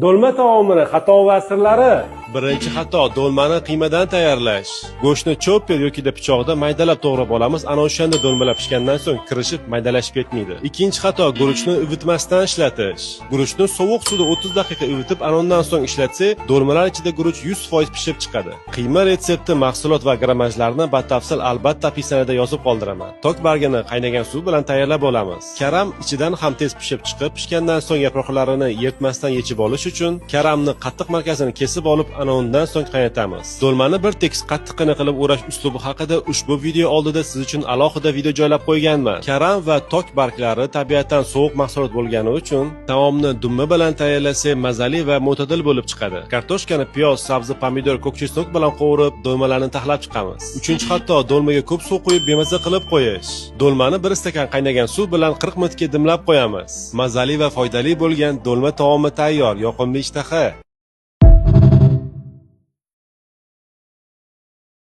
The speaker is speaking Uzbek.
Do'lma taomini xato va sirlari. Birinchi xato do'lmani qiymadan tayyorlash. Go'shtni chopper yoki pichoqda maydalab to'g'rab olamiz. Ana o'shanda do'lmalar pishgandan so'ng kirishib maydalashib ketmaydi. Ikkinchi xato guruchni ivitmasdan ishlatish. Guruchni sovuq suvda 30 daqiqa ivitib, ana undan so'ng ishlatsak, do'lmalar ichida guruch 100% pishib chiqadi. Qiyma retsepti, mahsulot va grammajlarni batafsil albatta описание da yozib qoldiraman. Tok bargini qaynagan suv bilan tayyorlab olamiz. Karam ichidan ham tez pishib chiqib, pishgandan so'ng yaproqlarini yirtmasdan yechib olish uchun karamni qattiq markazini kesib olib, ana undan so'ng qaynatamiz. Do'lmani bir tekis qattiqqina qilib o'rash uslubi haqida ushbu video oldida siz uchun alohida video joylab qo'yganman. Karam va tok barglari tabiatan sovuq mahsulot bo'lgani uchun taomni dumma bilan tayyorlasak mazali va mo'tadil bo'lib chiqadi. Kartoshkani piyoz, sabzi, pomidor, ko'k chesnok bilan qovurib, do'lmalarni taxlab chiqamiz. Uchinchi xato do'lmaga ko'p suv quyib bemaza qilib qo'yish. Do'lmani 1 stakan qaynagan suv bilan 40 minutga dimlab qo'yamiz. Mazali va foydali bo'lgan do'lma taomi tayyor. Yoqimli ishtaha.